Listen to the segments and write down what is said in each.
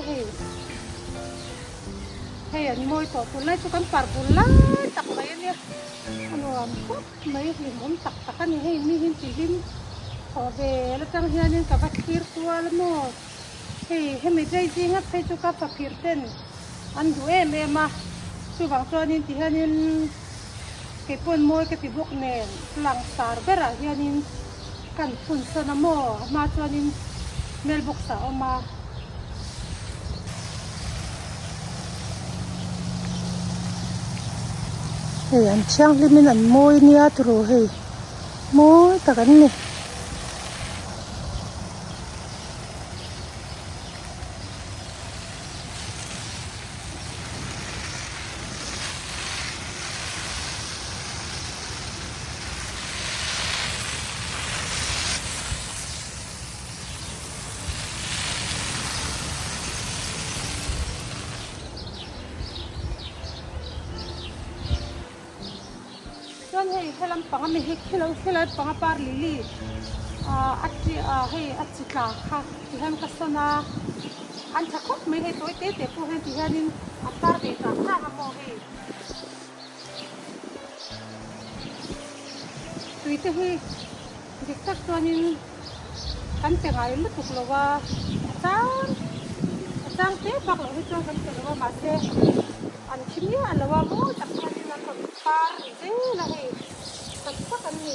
hei. Hei an mawi tawh tunlai chu kan par bul lai tak mai a nia. A nuam khawp mai hlimawm tak tak a ni hei mi hi ti hlim thaw vel atang hianin ka va thlir kual a maw. Hei hemi zai zinga phei chu ka faphir ten an duh em em a chuvang chuanin ti hianin kei pawn mawi ka ti bawk nen langsar berah hianin kan phun sawn a maw a hma chuanin mailbox ah a awm a. Hei an thianghlimin an mawi nia turu hei mawi tak an ni. Chuan hei helam panga mi hi khilo khilai panga par lily ah a chi ah hei a chi tla kha ti hian ka sawn a an tha khawp mai hei tawi te te pawh hian ti hianin a par ve tah tah a maw hei tui te hi dik tak chuanin kan pe ngai lutuk lo a a chang a chang te bak loh hi chuan kan pe lo a mahse an thi miah lo a mawi tak chuanin an rawn par zel a hei tak tak an ni.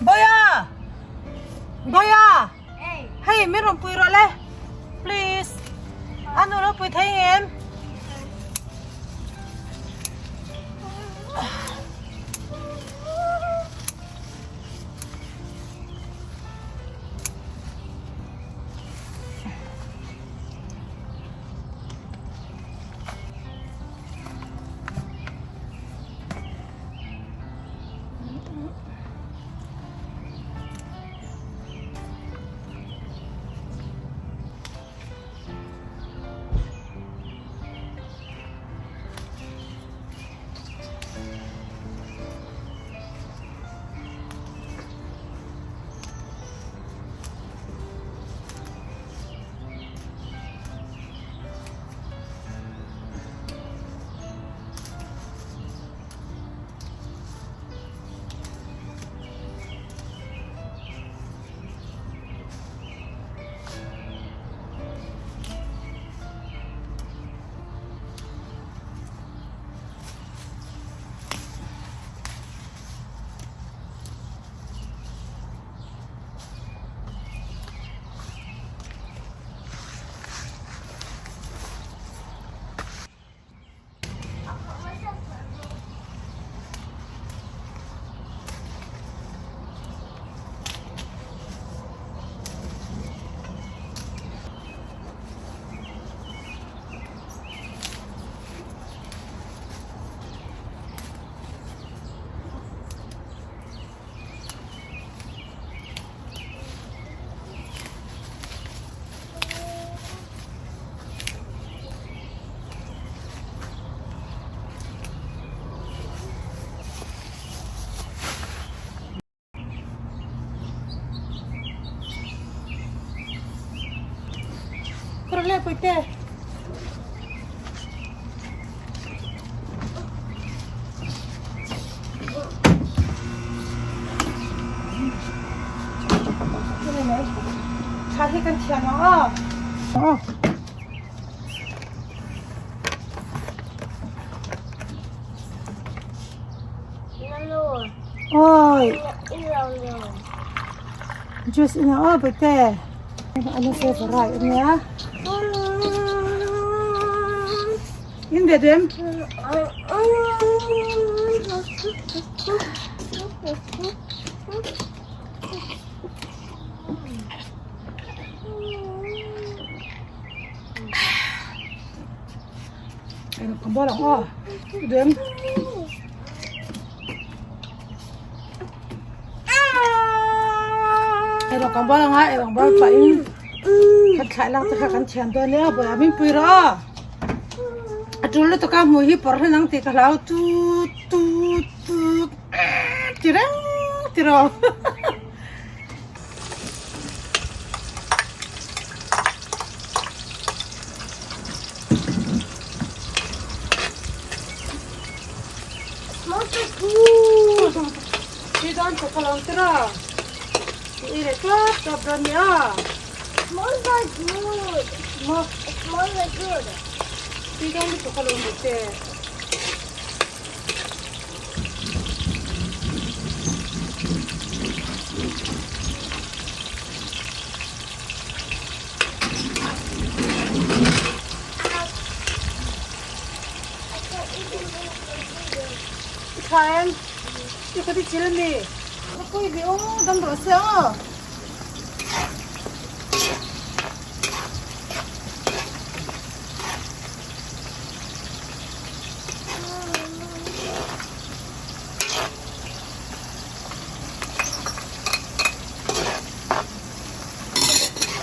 Boya! Boya! Hei min rawn pui rawh le. Please. A nu lo pui thei ngem. rawh le Puite. Tha hi kan thiam ang aw. Aw. Oi. Juice ina aw bute. Ano favorite ania. In ve duem. Ka bawr ang aw. Duem. Erawh kan bawr anga erawh bawr pahin kan thlai lak te kha kan thiam dawn nia bawih ah min pui rawh aw. A tul lutuk a hmui hi pawrh hlen ang tih ka hlau tut tut tut ti reng ti rawh. Khi dawn chu ka lo tira. I leh tlat tlat dawn nia. Smells like good. Maw? It smells like good. Khi dawn chu ka lo ni che. I tha em? I kut i chil ami? Ka pui ve aw, dam rawh se aw.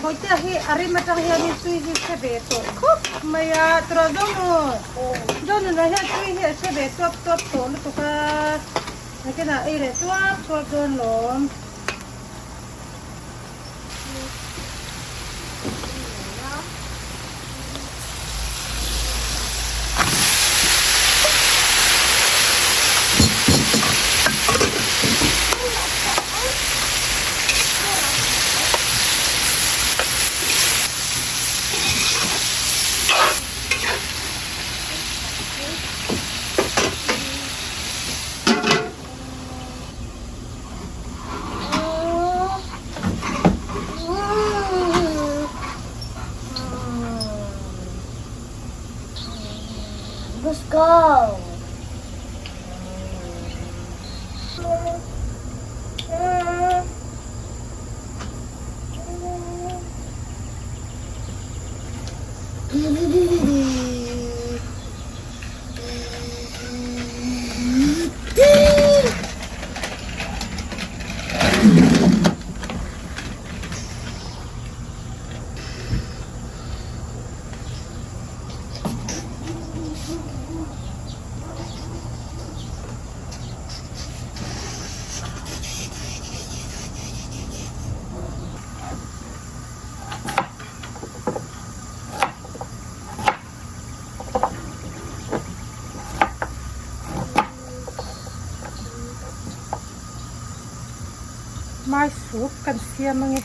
Bawihtea hi a rim atang hianin tui hi hre ve tawh khawp mai a, tawrh Zonun, Zonunah hian tui hi a hre ve tuap tuap tawh lutuk a, nakinah ei leh tuap tuap dawn lawm. Let's go. Mai soup kan siam ange.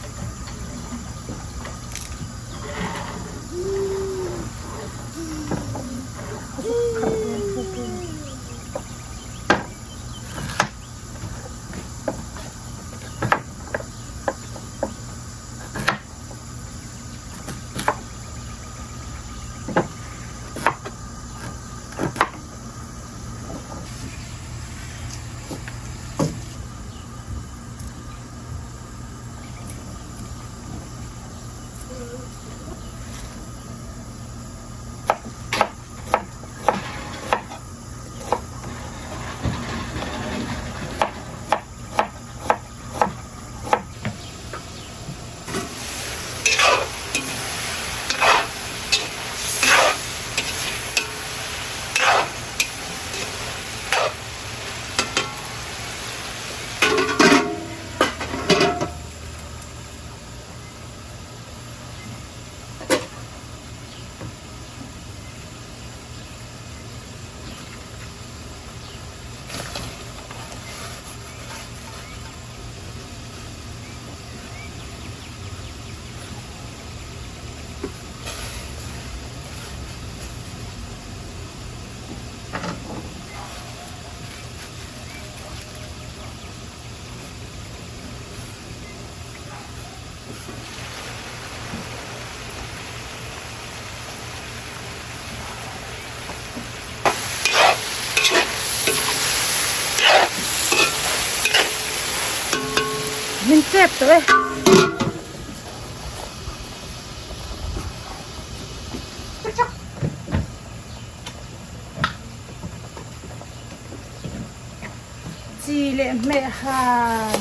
tep tawh e. Chi leh hmeh han.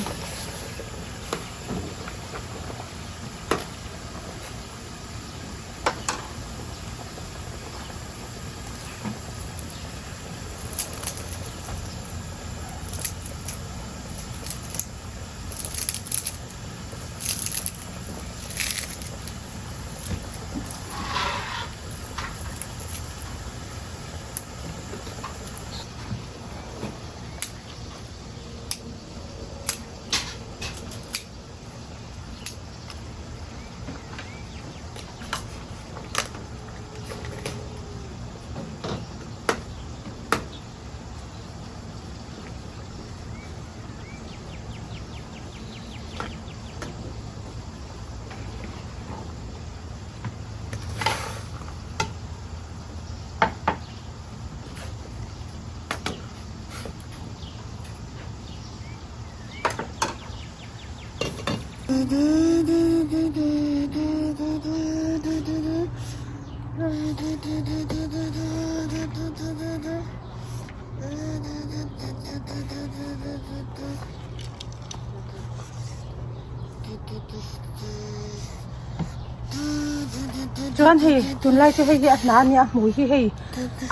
Chuan hei tunlai chu hei hi a hna a nia a hmui hi hei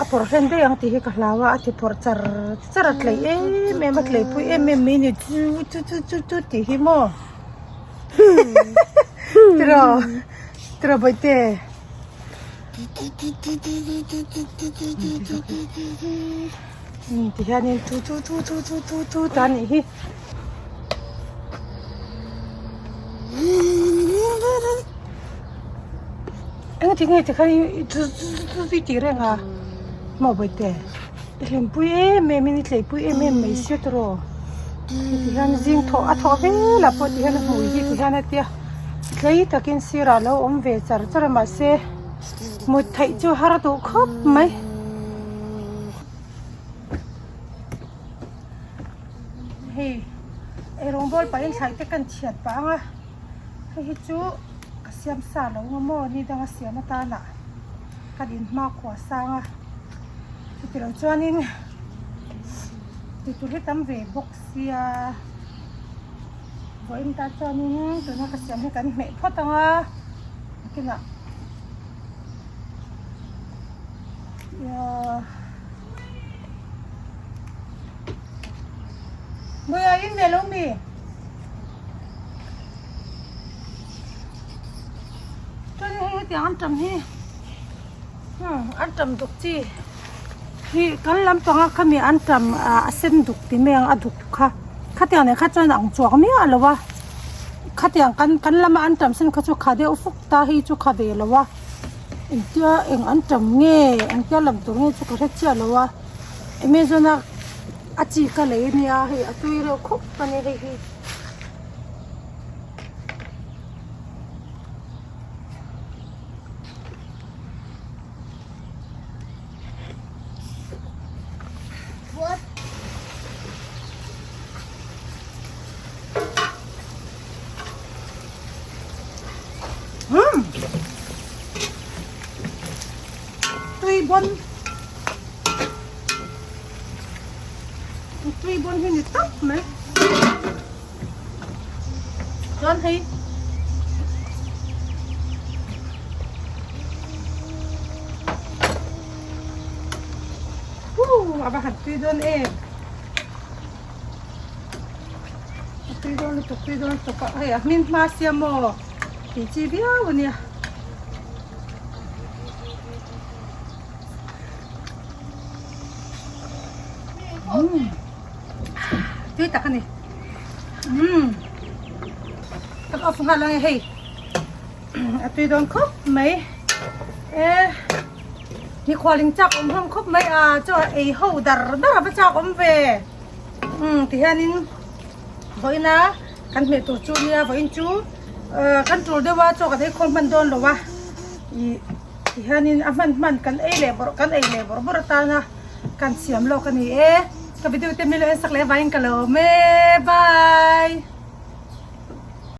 a pawrh hlen daih ang tih hi ka hlau a a ti pawrh char char a tlei em em a tleipui em em mai a ni chu chu chu chu chu tih hi maw tiraw tiraw bawihte. Ti hianin chu chu chu chu chu chu chu ta a nih hi. Engati nge tikhan i chu chu chu chu i tih reng a maw bawihte i hlimpui em em in i tleipui em em mai sia tawh ti hian zing thawh a thawh velah pawh ti hian a hmui hi ti hian a tia tlei takin sirah a lo awm ve char char a mahse mut theih chu har duh khawp mai. Hei eirawng bawl pahin thlai te kan chhiat pah ang a hei hi chu ka siam sa lo ang maw ni danga siam atana ka din hma khua sang a chuti lo chuanin tihtur hi tam ve bawk sia vawiin tan chuanin tuna ka siam hi kan hmeh phawt ang a nakinah Buia in ve lo mi? Chuan hei hetiang an tam hi an tam duk chi hi kan lampanga khami an tam a sen duk ti mai ang a duk kha khatiang nen kha chuan a ang chuang miah lo a khatiang kan kan lama an tam sen kha chu kha deuh fuk ta hei chu kha ve lo a. Engtia eng an tam nge engtia lam tur nge chu ka hre chiah lo a amazon a a chi ka lei ania hei a tui reuh khawp a ni hei hi. Umm tui bon tui bon hi ni tawp mai chuan hei uh a va han tui dawn em. A tui dawn lutuk tui dawn lutuk a hei a hming hma sia maw tih chi viau a nia. Umm tui tak a ni umm ka off nghal ang e hei a tui dawn khawp mai e mikhual in chak awm hlawm khawp mai a chaw ei ho dar dar a va chak awm ve. Umm ti hianin vawiina kan hmeh tur chu nia vawiin chu ahh kan tul deuh a chaw kan ei khawm hman dawn lo a ih ti hianin a hman hman kan ei leh bawrh kan ei leh bawrh bawrh atana kan siam lawk a ni e ka video te milo en sak leh avangin ka lo awm e bye.